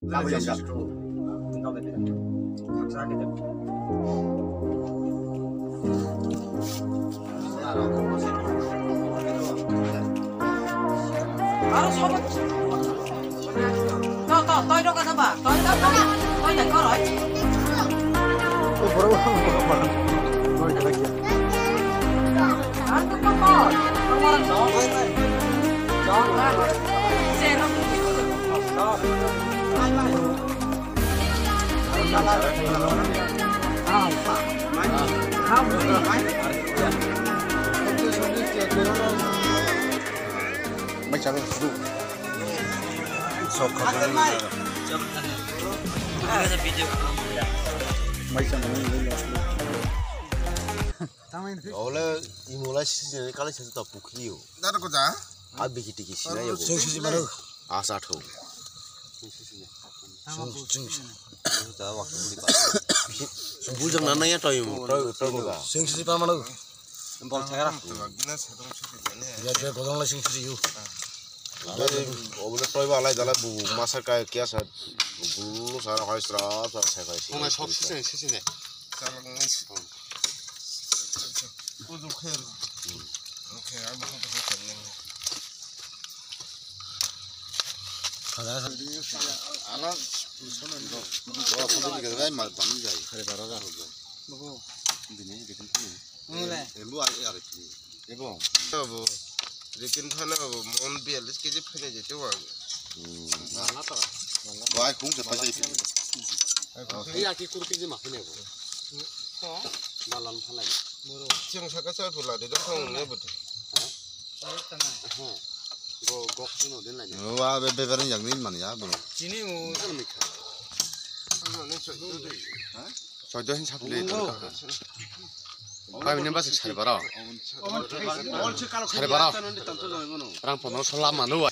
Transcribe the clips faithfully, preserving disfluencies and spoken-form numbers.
Mai chalo su. Sok kha. Mai chalo. Ole imola sisi kala sisi ta pukri yo. Dada ko ja? A biki tiki sina yo. Sing sisi baru. Asa tho. Bujang nana ya toy mo. Toy toy mo ga. Sing sisi pa manu. Bol thera. Ya je godong la sing sisi yu. Obole toy ba lai dala bu masa ka kya sa. Bu sa hoi sra sa sa sa. Kona sok sisi sisi ne. Kuzu kher. Okay, I'm going to go. Ala, sana ndo. Bawa kudu ni gaya mal bani jai. Hari bara da. Bini bikin tu. Mule. Embu ari ari tu. Ebo. Ebo. Bikin thana ebo mon bialis keji phane jete wa. Mala to. Wai khung se paisa ipi. Iya ki kur keji ma phane ebo. Ko? Dalam phalai. Boro. Cheng saka sa pula de dong ne buti. Boro tana. Go gok sino den lai. Wa be be bereng yang nin man ya bro. Chini mu. Kan mikha. Ano ne so. Ha? Soido hin sapli. Pai ne bas sari bara. Sari bara. Rang pono sola manu wa.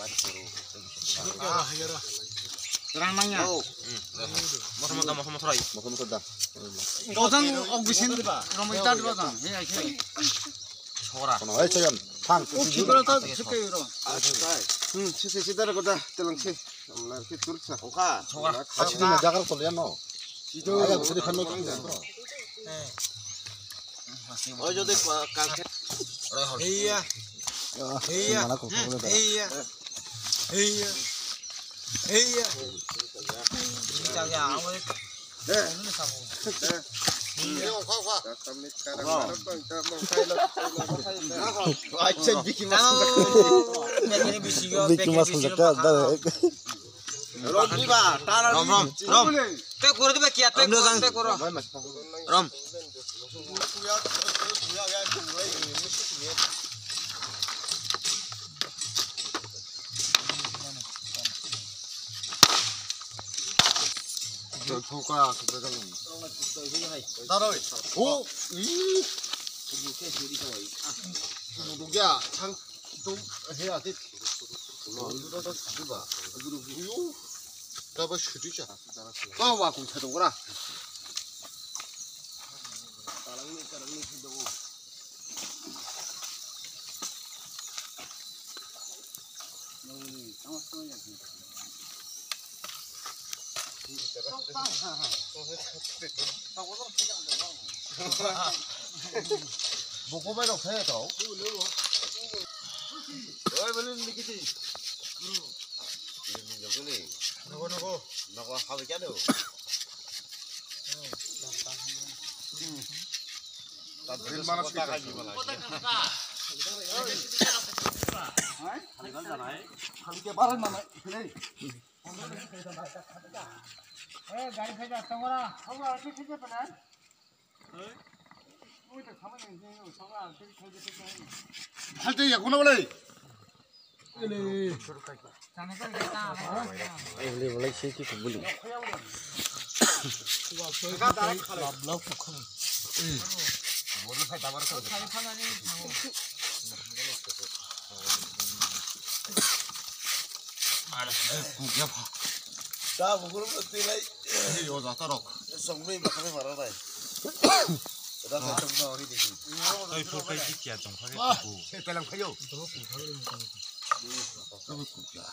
Rang nangya. Moso moso da, moso moso da. Ojang ok bisin romoi ta dro jang. He ai khe. Sora. Kono ai chayan. Thang. O khibra ta thikai ro. Hmm, si si si da ko da, telang si. Amla si tursa. Oka. Sora. Achi dina jagar tol ya no. Sido. Aya budi khano. Oi jodi ka. Heya. Heya. Heya. Heya. Heya. Acha biki mas. Biki mas. Rom diba, tara rom, rom, rom. Te koro diba kiya, te koro, te koro. Rom. Boko bai rok thaya to. Oi, beli ni kiti. Ini ni jogo ni. Nogo, nogo. Nogo, habi kya do? Bil mana sih? Habi kya barang mana? Hei. Halte ya, kuna boleh? Ele boleh sih kita beli. Da bukuru mesti lai. Yo jata rok. Songni bakani mara lai. Da songni ori dikhi. Toi photo dikya tong phage. Wah, se pelang phayo. Tubu kuya.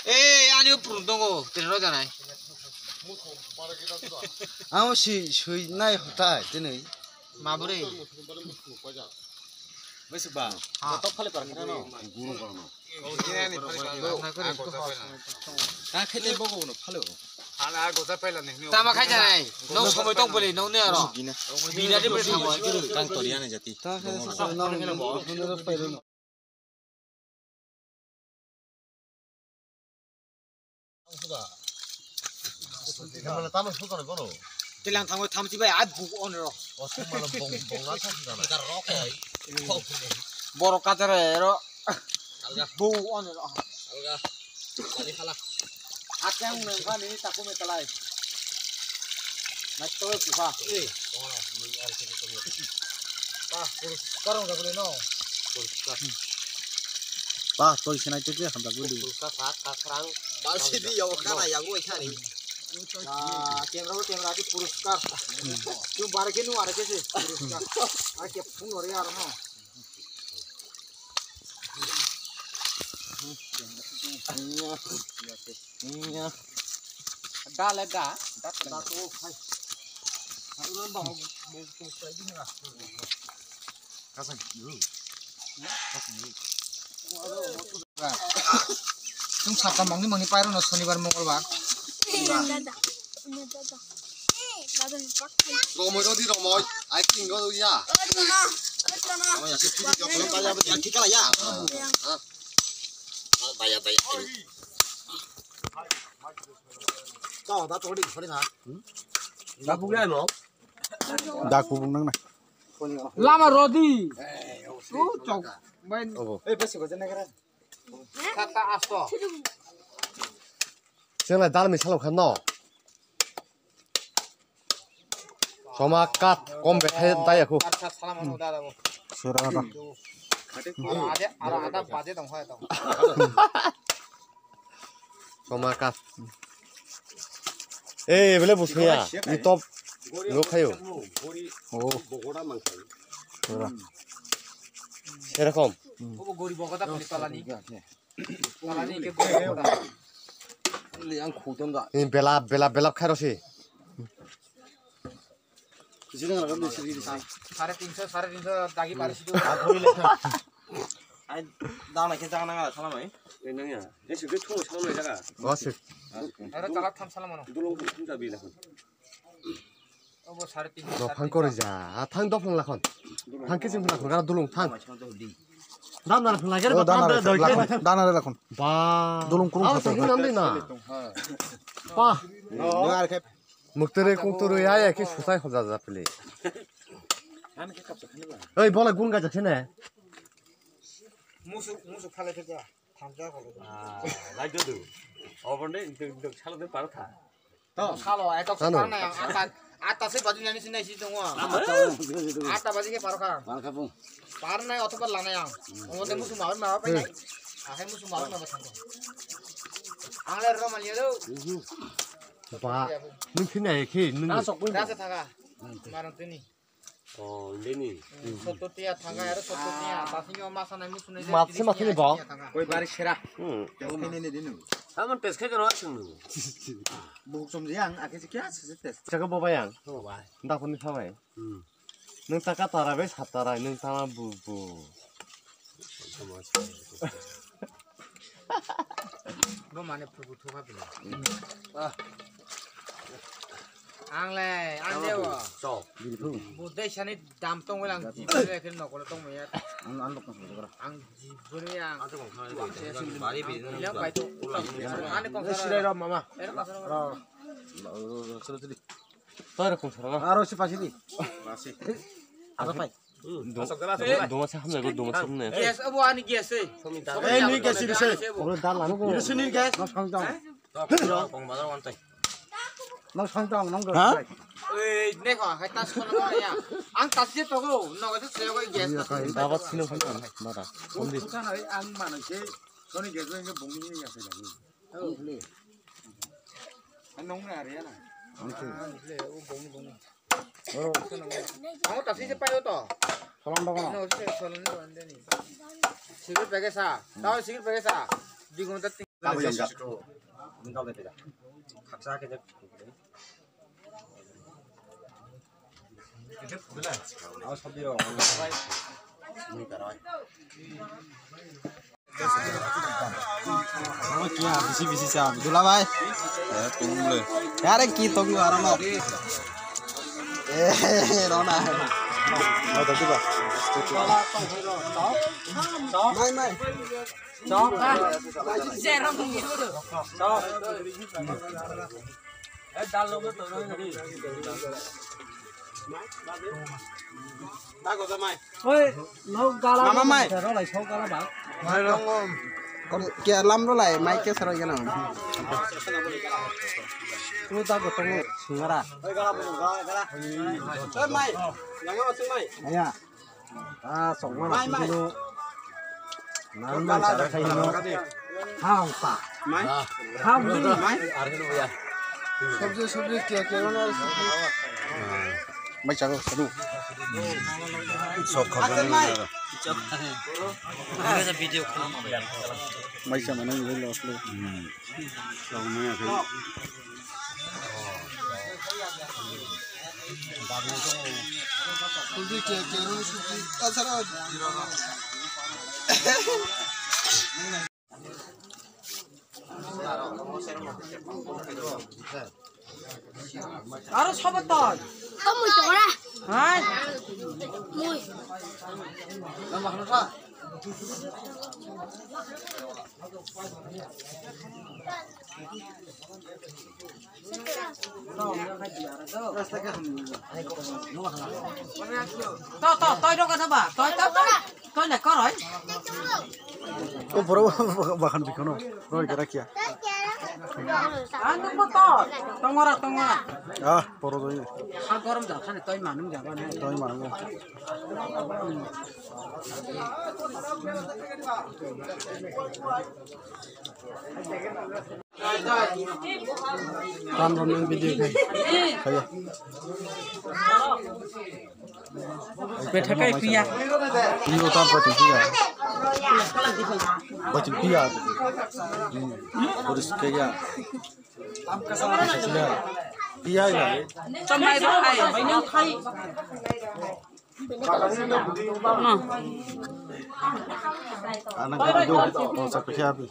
Eh, ani upur tongo, tini rw janai. Ang si sui nai hotai tini. Mabri. Bwswk ba? Ha. Kotok phale par khana no. Guru kono. Ka khete bogo no phale. Tama khai janai. Nok somoi tong bole nok ne aro. Bina de bole tamo. Kang toriya ne jati. Ta khe sa sa nok ne ro pairo no. Tilang thangwi thamchi bai a buk on ro. Borok kajar ro. Buk on ro. Akyang nang kha nini takhuk me talai. Naithotok kha. Ba, poriskar wng jak le no. Poriskar. Ba, toi sinai tei tei hamjak bwlwi. Poriskar kha, kha, khrang. Balsi di yago khana yago khani. Ah, camera bo camera ki poriskar. Chum bare ke nu are ke se poriskar. Ai ke phung ore ar no. Da le da, da le da. Chwng sakha mangni mangni pairwno sonibar mongolbar. Romoi rodi romoi, ai king go ya. Romoi ya, kiki ya, kiki ya, kiki ya. Baya baya. Kau da tori tori na. Dak kubung nang na. Lama rodi. Oh, chok. Main. Obo. Eh, besi ko jene kara. Kata asto. Sengla dal mi salok khan no. Soma kat kom be khai dai aku. Sura ada. Ada ada baje dong hai to. Soma kat. Eh, bele busuya. Ni top lo khayo. Oh. Sura. Serokom. Obo gori bogo da pani tolani. Tolani ke gori bogo da. Ni ang khudon da. Ni bela bela bela khairo si. Sare tinso, sare tinso dagi pari sidu. Ai dana ke jana nga salamai. Nang ya. Ese ke thong salamai jaga. Wasik. Aro chalak tham salamano. Dulong thum jabi lakhon. Obo sare tinso. Dophang kori ja. Thang dophang lakhon. Thang kisim lakhon gara dulong thang. Dam dana phang lagere. Dana re lakhon. Dana re lakhon. Ba. Dulong kurung. Aw thang nam di na. Pa. Nang ar khe Muktere kung turu ya ya ki susai hoja ja pili. Oi bola gun ga jakse ne. Musu musu phale thega. Thamja ko. Ah, lai do do. Obonde duk duk salo de par tha. To salo eto par na yang ata ata se baju nani sinai si tongo. Ata baji ke par kha. Par kha pung. Par nai oto par lana yang. Obonde musu mawi mawi pai nai. Ahe musu mawi mawi thang. Ang le ro maliya do. Ba, nung sini ayo khe, nung. Rasa thaga. Marang tini. Oh, ini. Sotto tiya thaga, ero sotto tiya. Tasing yo masa nai musu nai. Mat se mat ni ba. Koi bari sera. Hmm. Ini ini dinu. Saman tes khe karo asung. Buk som jang, ake se kya se tes. Jaga boba yang. Boba. Nda puni sabai. Hmm. Nung taka tara bai satara nung tama bu bu. Bo mane phubu thuka bini. Ah. Ang le, ang de wo. Chok. Bu dei sani dam tong lang ji bele ke nokol tong ya. Ang ang kong sa. Ang ji bele ang. Bari bini. Yang bai to. Ani kong sa. Sirai ram mama. Ero kong sa. Chalo chali. Aro si pasi di. Pasi. Aro pai. Duma sa hamna go duma sa hamna. Gas abo ani gas eh. Eh ni gas di se. Oro dal lano go. Ni se ni gas. Kong bazar wan tai. Nang song tong, nang Ha? Ei, ne kho, hai tas kono ya. Ang tas je togo, nogo je sego gas. Iya, tas kai. Dabat sino phano, nara. Kondi. Bukan hai ang mana ke, soni gas nang bung ni ya se lagi. Oh, le. Ang nong na ari na. Ang se. Le, o bung bung. Oh. Ang tas je payo to. Salam dago. No, se salam dago ande ni. Sigir pege sa. Tao sigir pege sa. Di gunta. Abo yang jat tu. Minta le peda. Khaksa ke jak. Awas, sabdi rok. Omo kiya bisi bisi sa dula bhai. Eh, tung le. Yare ki tung aro no. Eh, rona. Mai, mai. Oi, nok gala Mama mai. Rok lai sok gala ba. Mai rong. Kon ke lam rok lai mai ke saro gana. Tu ta ko tongo singara. Oi, gala, gala, gala. Oi, mai. Yang apa sih, mai? Aya. Ah, sokma mai, mai. Nang nang cara kaino. Hang pa. Mai. Hang ni. Mai. Sabji, sabji, kya, kya, na, sabji. Mai chalo, sadu. Sok kha. Mai. Video kha. Mai chama nang lo lo. Aro sobo toi. Kamui tora. Hai. Mui. To, to, toi rok ada ba? Toi, toi, toi. Toi le koroi. O boro bakhan bikhono. Roi kera kia. Anu mo to. Tongora, tongora. Ah, boro doi. Ha gorom ja khane toi manung ja ba ne. Toi manung. Tan rom nang video khai. Khai. Betha kai piya. Ni utar pati piya. Pati piya. Hmm. Puris kaya. Puris kaya. Piya ya. Chamai ba khai. Anak itu, oh, sampai siapa?